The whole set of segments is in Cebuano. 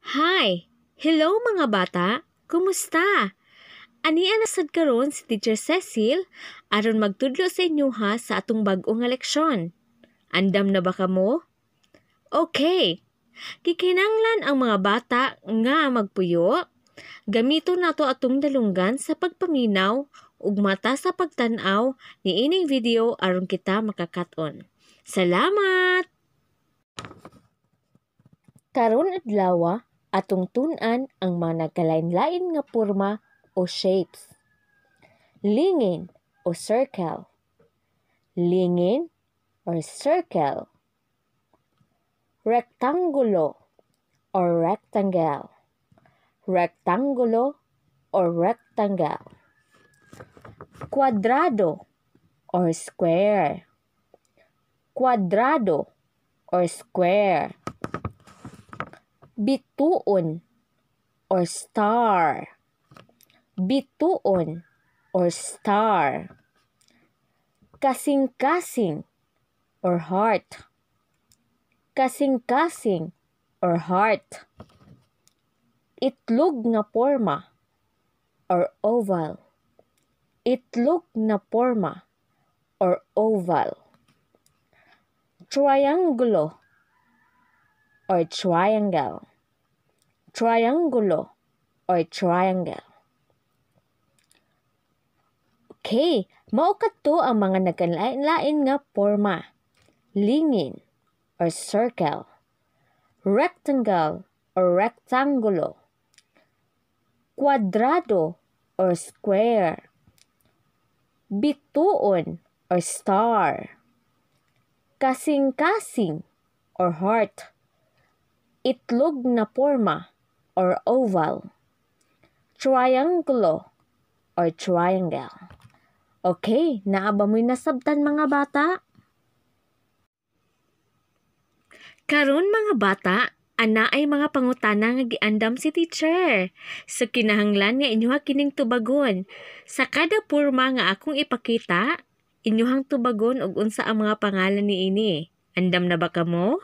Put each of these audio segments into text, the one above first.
Hi! Hello, mga bata! Kumusta? Ania na sad karon si Teacher Cecil aron magtudlo sa inyo ha sa atong bag-o nga leksyon. Andam na ba kamo? Okay. Gikinahanglan ang mga bata nga magpuyo. Gamito nato atong dalunggan sa pagpaminaw ug mata sa pagtan-aw niining video aron kita makakat-on. Salamat! Karon adlaw, atong tun-an ang mga nagkalain-lain nga porma o shapes. Lingin o circle. Lingin or circle. Rectangulo or rectangle. Rectangulo or rectangle. Kwadrado or square. Kwadrado or square. Bituon or star. Bituon or star. Kasing-kasing or heart. Kasing-kasing or heart. Itlog nga porma or oval. Itlog na porma or oval. Triangulo or triangle. Triangulo or triangle. Okay, mao kadto ang mga nagkalain-lain nga porma. Lingin or circle, rectangle or rectangulo, kwadrado or square, bituon or star, kasing-kasing or heart, itlog na porma or oval, triangulo or triangle. Okay, naa ba mo'y nasabtan, mga bata? Karon, mga bata, anaay mga pangutana nga giandam si teacher. So kinahanglan nga inyoha kining tubagon. Sa kada porma nga akong ipakita, inyohang tubagon og unsa ang mga pangalan niini. Andam na ba kamo?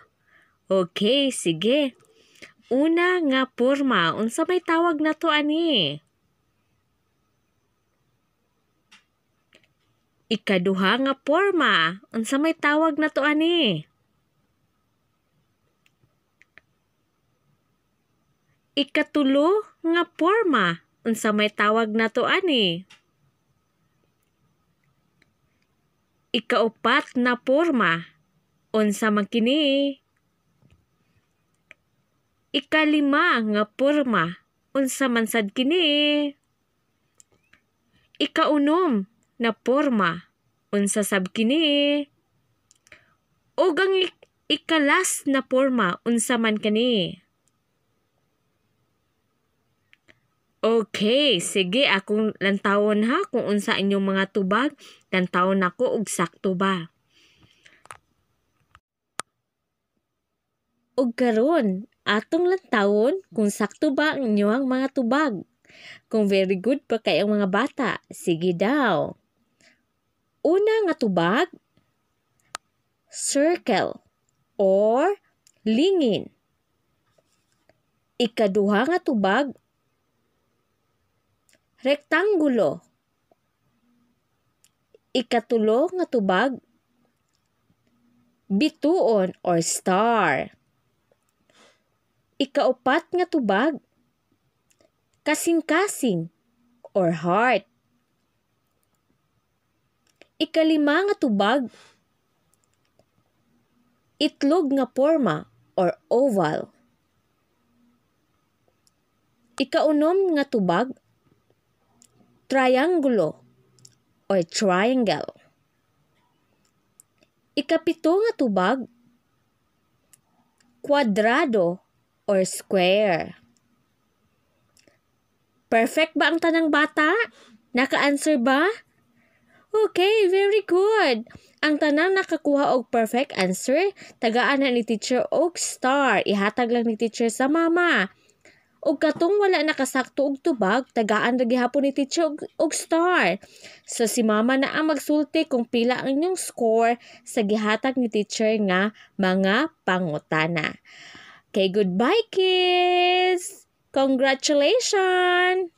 Okay, sige. Una nga porma, unsa may tawag nato ani? Ikaduha nga porma, unsa may tawag nato ani? Ikatulo nga porma, unsa may tawag nato ani? Ikaupat na porma, unsa man kini? Ikalima nga porma, unsa man sad kini? Ikaunom na porma, unsa sab kini? Ug ang ikalas na porma, unsa man kani? Okay, sige, akong lantawon ha kung unsa inyong mga tubag, lantawon nako og sakto ba. Ug karon, atong lantawon kung sakto ba ang inyong mga tubag. Kung very good pa kay ang mga bata, sige daw. Una nga tubag, circle or lingin. Ikaduha nga tubag, rektanggulo. Ikatulo nga tubag, bituon or star. Ikaupat nga tubag, kasing-kasing or heart. Ikalima nga tubag, itlog nga porma or oval. Ikaunom nga tubag, triangulo or triangle. Ikapito nga tubag, kwadrado or square. Perfect ba ang tanang bata? Naka-answer ba? Okay, very good. Ang tanang nakakuha og perfect answer, tagaan na ni teacher og star. Ihatag lang ni teacher sa mama. Og katong wala nakasakto og tubag, tagaan ra gihapon ni teacher og star. So si mama na ang magsulti kung pila ang inyong score sa gihatag ni teacher nga mga pangutana. Okay, goodbye, kids! Congratulations!